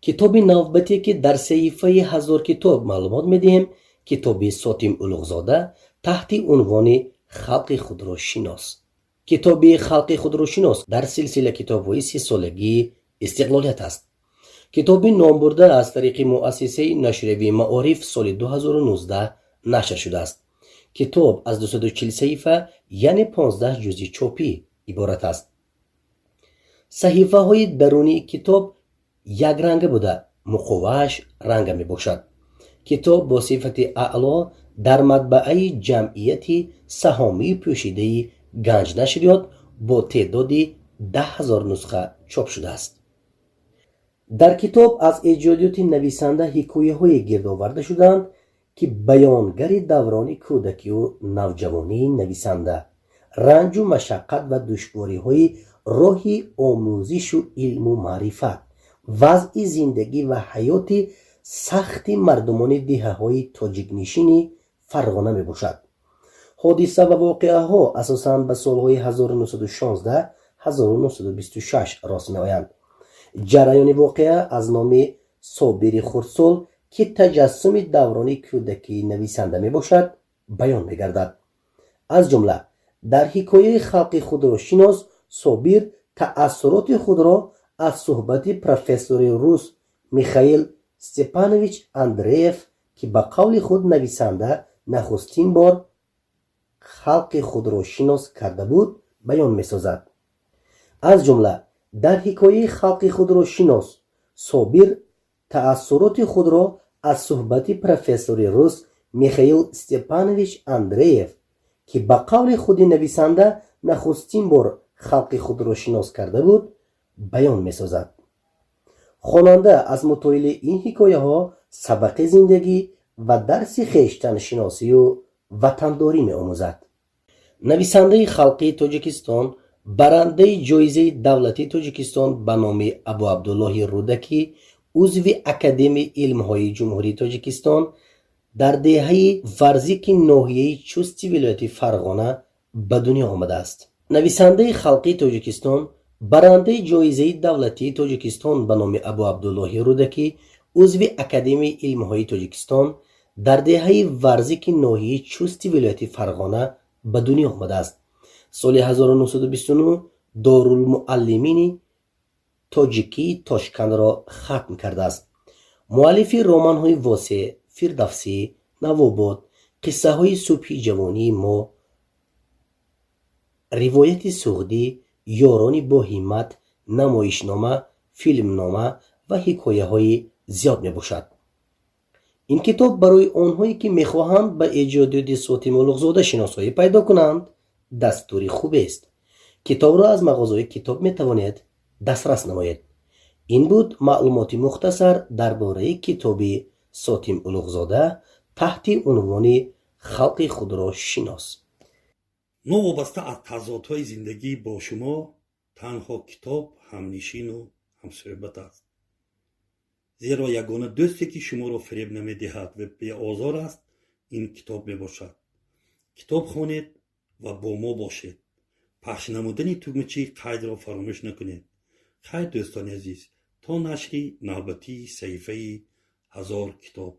Китоби навбатие, ки дар саҳифаи «Ҳазор китоб» маълумот медиҳем, китоби Сотим Улуғзода таҳти унвони «Халқи худро шинос». Китоби «Халқи худро шинос» дар силсила китобҳои 30-солагии истиқлолият аст. Китоби номбурда аз тариқи муассисаи нашриявии «Маориф» соли 2019 нашр шудааст. Китоб аз 240 саҳифа, яъне 15 ҷузи чопӣ иборат аст. Саҳифаҳои дарунии китоб якранга буда, муқовааш ранга мебошад. Китоб бо сифати аъло дар матбааи Ҷамъияти саҳомии пӯшидаи «Ганҷнашриёт» бо теъдоди 10 000 нусха чоп шудааст. Дар китоб аз эҷодиёти нависанда ҳикояҳое гирд оварда шудаанд, ки баёнгари даврони кӯдакию навҷавонии нависанда, ранҷу машаққат ва душвориҳои роҳи омӯзишу илму маърифат, вазъи зиндагӣ ва ҳаёти сахти мардумони деҳаҳои тоҷикнишини Фарғона мебошад. Ҳодиса ва воқеаҳо асосан ба солҳои 1916 1926 рост меоянд. Ҷараёни воқеа аз номи Собири хурдсол, ки таҷассуми даврони кӯдакии нависанда мебошад, баён мегардад. Аз ҷумла, дар ҳикояи «Халқи худро шинос» Собир таассуроти худро аз суҳбати профессори рус Михаил Степанович Андреев, ки ба қавли худ нависанда нахустин бор халқи худро шинос карда буд, баён месозад. Аз ҷумла, дар ҳикояи «Халқи худро шинос» Собир таассуроти худро аз суҳбати профессори рус Михаил Степанович Андреев, ки ба қавли худи нависанда нахустин бор халқи худро шинос карда буд, баён месозад. Хонанда аз мутолиаи ин ҳикояҳо сабақи зиндагӣ ва дарси хештаншиносию ватандорӣ меомӯзад. Нависандаи халқии Тоҷикистон, барандаи Ҷоизаи давлатии Тоҷикистон ба номи Абуабдуллоҳи Рӯдакӣ, узви Академияи илмҳои Ҷумҳурии Тоҷикистон дар деҳаи Варзики ноҳияи Чусти вилояти Фарғона ба дунё омадааст. Нависандаи халқии Тоҷикистон, барандаи Ҷоизаи давлатии Тоҷикистон ба номи Абуабдуллоҳи Рӯдакӣ, узви Академияи илмҳои Тоҷикистон дар деҳаи Варзики ноҳияи Чусти вилояти Фарғона ба дунё омадааст. Соли 1929 Дорулмуаллимини тоҷикии Тошкандро хатм кардааст. Муаллифи романҳои «Восеъ», «Фирдавсӣ», «Навобод», «Қиссаҳои субҳи ҷавонии мо», «Ривояти суғдӣ», «Ёрони боҳиммат», намоишнома, филмнома ва ҳикояҳои зиёд мебошад. Ин китоб барои онҳое, ки мехоҳанд ба эҷодиёти Сотим Улуғзода шиносоӣ пайдо кунанд, дастури хубест. Китобро аз мағозаҳои китоб метавонед дастрас намоед. Ин буд маълумоти мухтасар дар бораи китоби Сотим Улуғзода таҳти унвони «Халқи худро шинос». Новобаста аз тазодҳои зиндагӣ, бо шумо танҳо китоб ҳамнишину ҳамсӯҳбат аст, зеро ягона дӯсте, ки шуморо фиреб намедиҳад ва беозор аст, ин китоб мебошад. Китоб хонед ва бо мо бошед. Пахш намудани тугмачаи қайдро фаромӯш накунед. Хайр, дӯстони азиз, то нашри навбатии саҳифаи «Ҳазор китоб».